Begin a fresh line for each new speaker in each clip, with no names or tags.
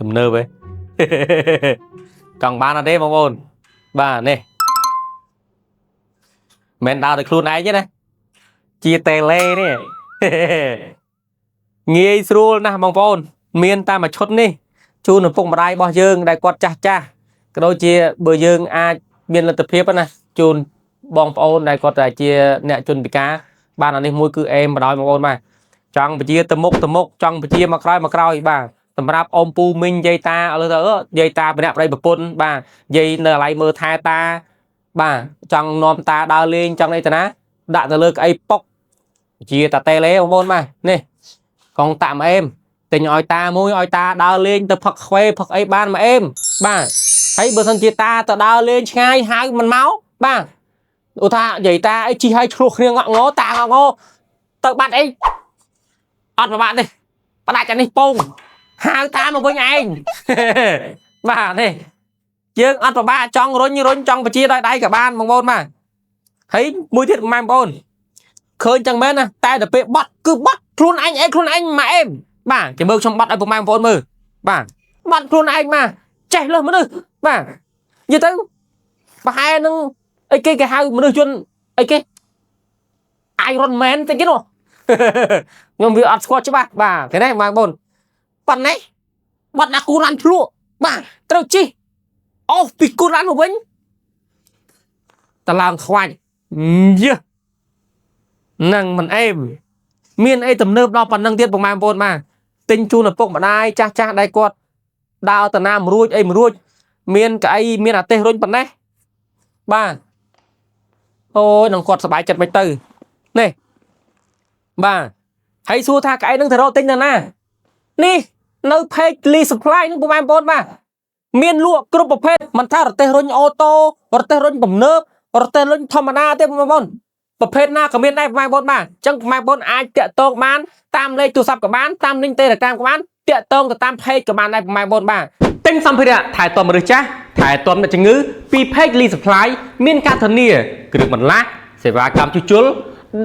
ទំនើបហ៎ ចង់បានអត់ទេបងប្អូនបាទនេះមិនដើរដោយខ្លួនឯងទេណាជាតេឡេនេះ ងាយស្រួលណាស់បងប្អូន មានតែមួយឈុតនេះជូនឪពុកម្ដាយរបស់យើងដែលគាត់ចាស់ចាស់ក៏ដូចជាបើយើងអាចមានលទ្ធភាពណាជូនបងប្អូនដែលគាត់តែជាអ្នកជនពិការបានអានេះមួយគឺអេមបដ ாய் បងប្អូនបាទចង់ពជាទៅមុខទៅមុខចង់ពជាមកក្រោយមកក្រោយបាទសម្រាប់អ៊ំពូមីងយាយតាឥឡូវទៅអឺយាយតាម្នាក់ប្តីប្រពន្ធបាទយាយនៅកន្លែងមើលថែតាបាទចង់នាំតាដើរលេងចង់អីតាណាដាក់ទៅលើក្អីប៉ុកជាតាតេឡេបងប្អូនបាទនេះកងតាក់មកអេម ទិញឲ្យតាមួយឲ្យតាដើរលេងទៅផឹកខ្វេផឹកអីបានមកអេមបាទហើយបើសិនជាតាទៅដើរលេងឆ្ងាយហៅមិនមកបាទឧទាហរណ៍និយាយតាអីជីឲ្យឆ្លោះគ្នាងក់ងតាងក់ងទៅបាត់អីអត់ប្របាក់ទេផ្ដាច់អានេះពងហៅតាមកវិញឯង បាទនេះយើងអត់ប្របាក់ចង់រុញរុញចង់បជាដោយដៃក៏បានបងប្អូនបាទហើយមួយទៀតបងប្អូនឃើញចឹងមែនណាតែដល់ពេលបត់គឺបត់ខ្លួនឯងអីខ្លួនឯងមកអេម បាទគេមើលខ្ញុំបាត់ឲ្យពុកម៉ែបងប្អូនមើលបាទបាត់ខ្លួនឯងមកចេះលើសមនុស្សបាទនិយាយទៅប្រហែលនឹងអីគេគេហៅមនុស្សជនអីគេ Iron Man តែគេនោះ ខ្ញុំវាអត់ស្គាល់ច្បាស់បាទឃើញទេបងប្អូនប៉ុណ្ណេះបាត់ដាក់គូរ៉ាន់ភ្លក់បាទត្រូវជីអូសពីគូរ៉ាន់មកវិញតឡើងខ្វាច់យឺនឹងមិនអេមមានអីទំនើបដល់ប៉ុណ្ណឹងទៀតពុកម៉ែបងប្អូនបាទ ទិញជូនឪពុកម្ដាយចាស់ចាស់ដែលគាត់ដើរទៅណាមិនរួចអីមិនរួចមានកៅអីមានអាទេសរុញប៉ុណ្ណេះបាទអូយនឹងគាត់សប្បាយចិត្តមិនទៅនេះបាទហើយសួរថាកៅអីនឹងទៅរកទិញនៅណានេះនៅ page Lee Supply នឹងពុកម៉ែបងប្អូនបាទមានលក់គ្រប់ប្រភេទមិនថារទេះរុញ auto រទេះរុញទំនើបរទេះរុញធម្មតាទេបងប្អូនប្រភេទណាក៏មានដែរបងប្អូនបាទអញ្ចឹងបងប្អូនអាចតាក់ទងបានតាមលេខទូរស័ព្ទក៏បានតាម link Telegram ក៏បានតាក់ទងទៅតាម page ក៏បានដែរបងប្អូនបាទទិញសម្ភារៈថែទាំមនុស្សចាស់ថែទាំអ្នកជំងឺពី page Lee Supply មានការធានាគ្រឿងបន្លាស់សេវាកម្មជួសជុល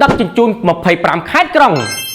ដឹកជញ្ជូន25ខេត្តក្រុង។